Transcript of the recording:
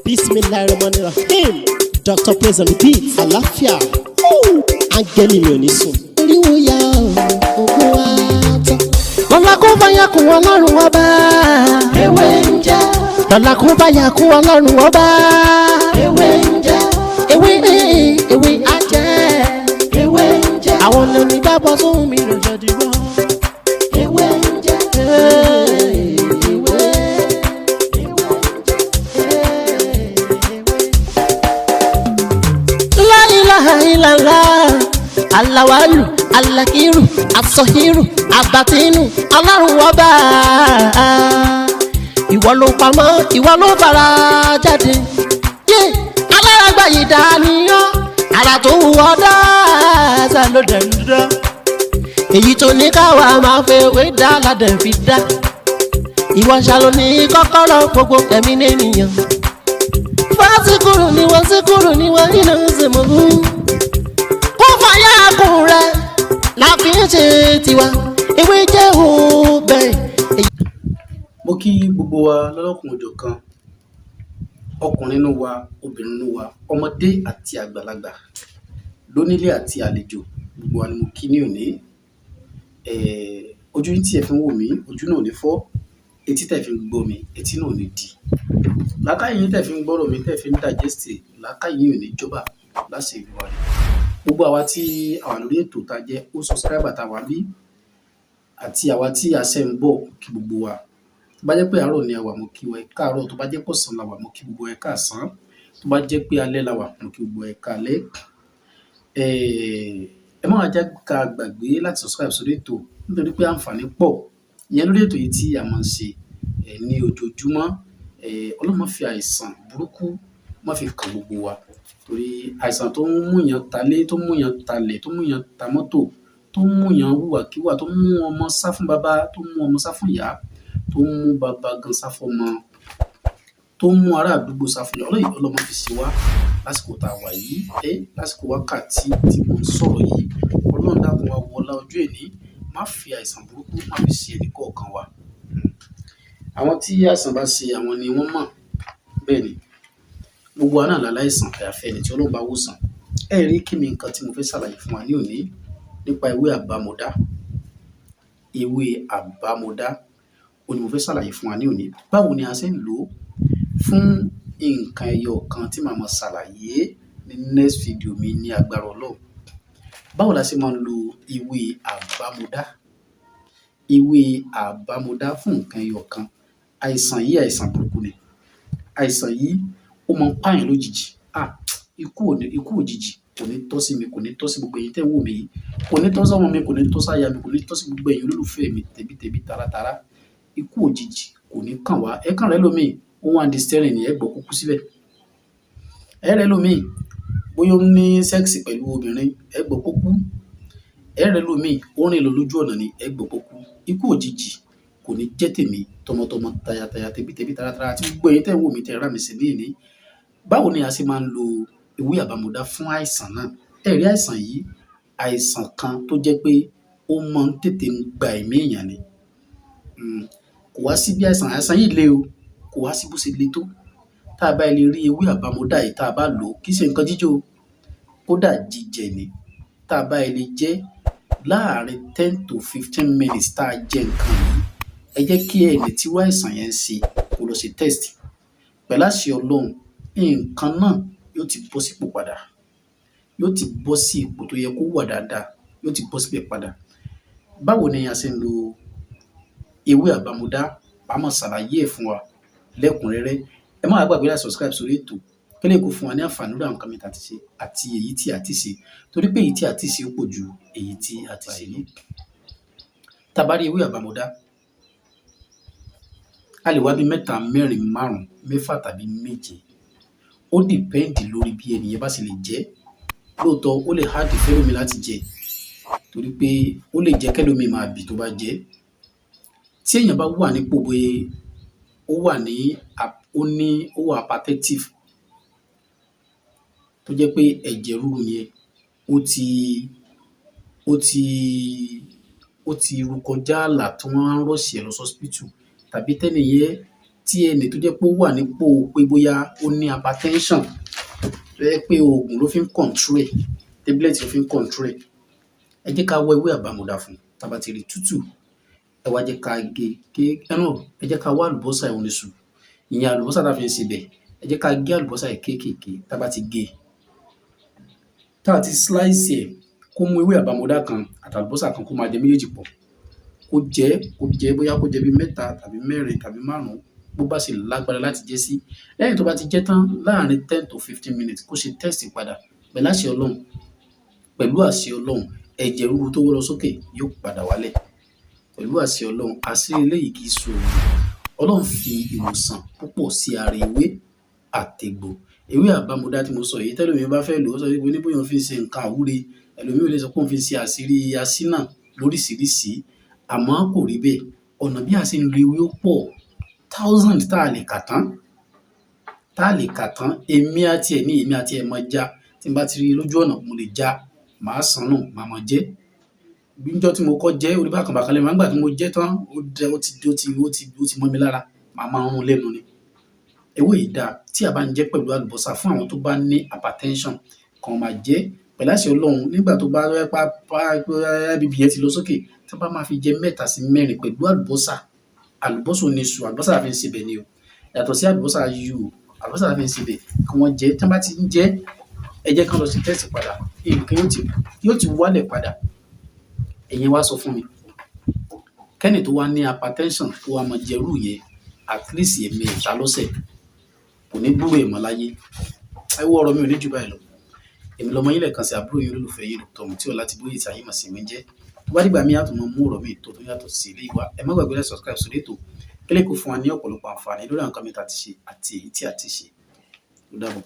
Bismillahirrahmanirrahim. Dr. Praise on the beat. Àlàáfíà. Áńgẹ́lì mi ò ní sùn. Oríwo ya ògùn wa tán. Lọ́la kó bá yà kún Ọlọ́run Ọba. Ewé ń jẹ́. Lọ́la kó bá yà kún Ọlọ́run Ọba. Ewé ń jẹ́. Ewé ewé ajẹ́. Ewé ń jẹ́. Àwọn onígbàgbọ́ sóhun mi ló jẹ́ dìbò. Ewé ń jẹ́. Ewé. Ewé ń jẹ́. La ilaha illallah. Alawalu, alakiru, asọhiru, abatinu, Ọlọ́run Ọba. Ìwọ ló pamọ́, ìwọ ló fara jáde. Yé, alárágbá yìí dániyàn, ara tó wù ọ́ dáadáa ló dẹ̀ ń dá. Èyí tó ní káwa máa fẹ́ wé dá ládẹ̀ fi dá. Ìwọ ṣàlò ní kọ́kọ́rọ́ gbogbo ẹ̀mí nìyẹn. Fásikúrú ni wọ́n síkúrú ni wọ́n nínú ìsìnkú. Kó fàyà kùn rẹ̀ la fi ń ṣe tiwa. Ewé jẹ́ òbẹ̀. Mo kí gbogbo wa lọ́lọ́kan òjọ̀kan, ọkùnrin nínú wa, obìnrin nínú wa, ọmọdé àti àgbàlagbà, lónílé àti àlejò, gbogbo wa ni mo kí ní òní. Ojú yín tí ẹ fi ń wò mí, ojú náà ò ní fọ́, etí tẹ̀ fi ń gbọ́ mi, etí náà ò ní di. Làákàyè yín tẹ̀ fi ń gbọ́rọ̀ mi, tẹ̀ fi ń digest, làákàyè yín ò ní jọba láṣẹ Èdùmàrè. Gbogbo àwa tí a wà lórí ètò tá a jẹ́ ó subscriber tá a wà bí àti àwa tí a ṣẹ̀ ń bọ̀, kí gbogbo wa. Tó bá jẹ́ pé àárọ̀ ni a wà, mo kí wa ẹ káàárọ̀. Tó bá jẹ́ pọ̀sán la wà, mo kí gbogbo wa ẹ káàsán. Tó bá jẹ́ pé alẹ́ la wà, mo kí gbogbo wa ẹ káalẹ́. Ẹ má wá jẹ́ ká gbàgbé láti subscribe sórí ètò nítorí pé àǹfààní pọ̀ ìyẹn lórí ètò yìí tí a máa ń ṣe ní ojoojúmọ́. Ọlọ́run má fi àìsàn burúkú má fi kàn gbogbo wa, torí àìsàn tó ń múyàn talé, tó ń múyàn talẹ̀, tó ń múyàn ta mọ́tò, tó ń múyàn hùwàkíwà, tó ń mú ọmọ sá fún bàbá, tó ń mú ọmọ sá fún ìyá, tó ń mú bàbá gan sá fọ́mọ, tó ń mú ará àdúgbò sá fún ìyá, Ọlọ́run, Ọlọ́run má fi ṣe wá lásìkò tá a wà yìí, lásìkò wákàtí tí mò ń sọ̀rọ̀ yìí. Ọlọ́run dákun, wá wọlá ọjọ́ èní, má fi àìsàn burúkú má fi ṣe ẹnì kọ̀ọ̀kan wa. Àwọn tí àìsàn bá ṣe, àwọn ni wọ́n mọ̀. Bẹ́ẹ̀ ni, gbogbo wa náà la láìsàn, àyàfi ẹni tí Ọlọ́run bá wò sàn. Ẹ rí, kí ni nǹkan tí mo fẹ́ ṣàlàyé fún wa ní òní nípa ewé àbámọ̀dá? Ewé àbámọ̀dá òun ni mo fẹ́ ṣàlàyé fún wa ní òní. Báwo ni a ṣe ń lò ó fún nǹkan ẹyọ kan tí màá máa ṣàlàyé ní next video mi ní agbára Ọlọ́run. Báwo la ṣe máa ń lo ewé àbámọ̀dá? Ewé àbámọ̀dá fún nǹkan ẹyọ kan. Àìsàn yìí, àìsàn burúkú ni. Àìsàn yìí, ó máa ń pààyàn lójijì. Ah, ikú ò ní, ikú òjijì kò ní tọ́ sí mi, kò ní tọ́ sí gbogbo ẹ̀yin tẹ́ ń wò mí yìí, kò ní tọ́ sọ́mọ mi, kò ní tọ́ sáya mi, kò ní tọ́ sí gbogbo ẹ̀yin olólùfẹ́ mi, tẹbítẹbí, taratara. Ikú òjijì kò ní kàn wá. Ẹ kàn rẹ́ lómi, ó wà ní steering ni, ẹ gbọ́ kó kú síbẹ̀. Ẹ rẹ́ lómi, bóyá ó ní sex pẹ̀lú obìnrin, ẹ gbọ́ kó kú. Ẹ rẹ́ lómi, ó rìn lọ lójú ọ̀nà ni, ẹ gbọ́ kó kú. Ikú òjijì kò ní jẹ́ tèmi, tọmọtọmọ, tayataya, tẹbítẹbí, taratara àti gbogbo ẹ̀yin tẹ́ ń wò mí, tẹ́ ẹ rà mí sí ní ìní. Báwo ni a ṣe máa ń lo ewé àbámọ̀dá fún àìsàn náà? Ẹ rí àìsàn yìí, àìsàn kan tó jẹ́ pé ó máa ń tètè gba ẹ̀mí èèyàn ni. Kò wá sí bí àìsàn yìí le o, kò wá sí bó ṣe le tó. Tá a bá lè rí ewé àbámọ̀dá yìí, tá a bá lò ó, kì í ṣe nǹkan jíjẹ o, kódà jíjẹ ni. Tá a bá lè jẹ láàárín 10 to 15 minutes tá a jẹ nǹkan yìí, ẹ jẹ́ kí ẹni tí irú àìsàn yẹn ń ṣe kó lọ ṣe test. Pẹ̀lú àṣẹ Ọlọ́run, nǹkan náà yóò ti bọ́ sípò padà. Yóò ti bọ́ sí ipò tó yẹ kó wà dáadáa, yóò ti bọ́ síbẹ̀ padà. Báwo ni a ṣe ń lo ewé àbámọ̀dá? Màá máa ṣàlàyé ẹ̀ fún wa lẹ́kùnrẹ́rẹ́. Ẹ má wá gbàgbé láti subscribe sórí ètò kí lè kó fún wa ní àǹfààní lórí àwọn nǹkan mi tí a ti ṣe àti èyí tí a ti ṣe. Torí pé èyí tí a ti ṣe ó pọ̀ ju èyí tí a ti ṣe lọ. Tá a bá rí ewé àbámọ̀dá, a lè wá bí mẹ́ta, mẹ́rin, márùn-ún, mẹ́fà tàbí méje. Ó depend lórí bí ẹni yẹn bá ṣe lè jẹ. Lóòótọ́, ó lè hard fẹ́lòmíì láti jẹ torí pé ó lè jẹ́ kẹ́lòmíì máa bì tó bá jẹ. Tí èèyàn bá wà nípò pé ó wà ní, ó ní, ó wà hypertensive, tó jẹ́ pé ẹ̀jẹ̀ ríru yẹn ó ti ru kọjá ààlà tí wọ́n á rush ẹ̀ lọ sí hospital, tàbí tẹ́ni yẹn Tí ẹnì tó jẹ́ pé ó wà nípò pé bóyá ó ní hypertension, tó jẹ́ pé oògùn ló fi ń control ẹ̀, tablet ló fi ń control ẹ̀, ẹ jẹ́ ká wá ewé àbámọ̀dá fún un. Tá a bá ti rí tútù, ẹ wá jẹ́ ká gé ké ẹnu, ẹ jẹ́ ká wá àlùbọ́sà oníṣu, ìyẹn àlùbọ́sà tá a fi ń sebẹ̀. Ẹ jẹ́ ká gé àlùbọ́sà yìí kéékèèké. Tá a bá ti gé e, tá a ti slice ẹ̀, kó mú ewé àbámọ̀dá kan àti àlùbọ́sà kan, kó máa jẹ méjèèjì pọ̀. Kó jẹ, kó jẹ, bóyá kó jẹ bí mẹ́ta tàbí mẹ́rin tàbí márùn-ún, bó bá sì lágbára láti jẹ sí. Lẹ́yìn tó bá ti jẹ tán, láàrin 10 to 15 minutes, kó ṣe test padà. Pẹ̀lú àṣẹ Ọlọ́run, pẹ̀lú àṣẹ Ọlọ́run, ẹ̀jẹ̀ ríru tó wọ́ lọ sókè yóò padà wálẹ̀ pẹ̀lú àṣẹ Ọlọ́run. Àṣírí eléyìí kì í so. Ọlọ́run fi ìwòsàn púpọ̀ sí ara ewé àtegbò. Ewé àbámọ̀dá tí mo sọ yìí, tẹ́lòmíì bá fẹ́ lò ó, sọ wípé ní bóyá òun fi ń ṣe nǹkan àwúre, ẹlòmíì ò lè sọ pé òun fi ń ṣe àṣírí asínà lóríṣiríṣi, àmọ́ kò rí bẹ́ẹ̀. Ọ̀nà bí a ṣe ń lo ewé ó pọ̀ thousand tá a lè kà tán, tá a lè kà tán. Èmi àti ẹ̀ ní èmi àti ẹ̀ mọ já. Tí n bá ti rí i lójú ọ̀nà, mo lè já, màá sàn nù, màá mọ jẹ́. Níjọ́ tí mo kọ́ jẹ́, orí bákan bákan lẹ́nu. Nígbà tí mo jẹ́ tán, ó dẹ, ó ti ó ti ó ti ó ti mọ́ mi lára, màá máa rún lẹ́nu ni. Ewé yìí dáa tí a bá ń jẹ pẹ̀lú àlùbọ́sà. Fún àwọn tó bá ní hypertension, kàn máa jẹ pẹ̀lú àṣẹ Ọlọ́run. Nígbà tó bá pa pa BP yẹn ti lọ sókè, tí wọ́n bá máa fi jẹ mẹ́ta sí mẹ́rin pẹ̀lú àlùbọ́sà, àlùbọ́sà oníṣu, àlùbọ́sà la fi ń sebẹ̀ ni o, yàtọ̀ sí àlùbọ́sà yìí o, àlùbọ́sà la fi ń sebẹ̀, kí wọ́n jẹ. Tí wọ́n bá ti ń jẹ, ẹ jẹ́ kí wọ́n lọ sí test padà, nǹkan yóò ti wálẹ̀ padà. Ẹ̀yin wá sọ fún mi, kẹ́ni tó wá ní hypertension kó wá máa jẹ irú yẹn at least ẹ̀ẹ̀mẹ́ta lọ́sẹ̀, kò ní gbúrò ẹ̀ mọ́ láyé. Ẹ wo, ọ̀rọ̀ mi ò ní jù báyìí lọ. Èmi lọmọ yín lẹ́ẹ̀kan sí, àbúrò yín, olólùfẹ́ yín, Dr. Mutiu Ọlátìbóyè tí ayé mọ̀ sí mi jẹ́. Tó bá dìgbà míì, á tún máa mú ọ̀rọ̀ míì tó tún yàtọ̀ sí eléyìí wá. Ẹ má gbàgbé láti subscribe sórí ètò kílẹ̀, kó fún wa ní ọ̀pọ̀lọpọ̀ àǹfààní lórí àwọn nǹkan mi tá a ti ṣe àti èyí tí a ti ṣe. Ó dàbọ̀.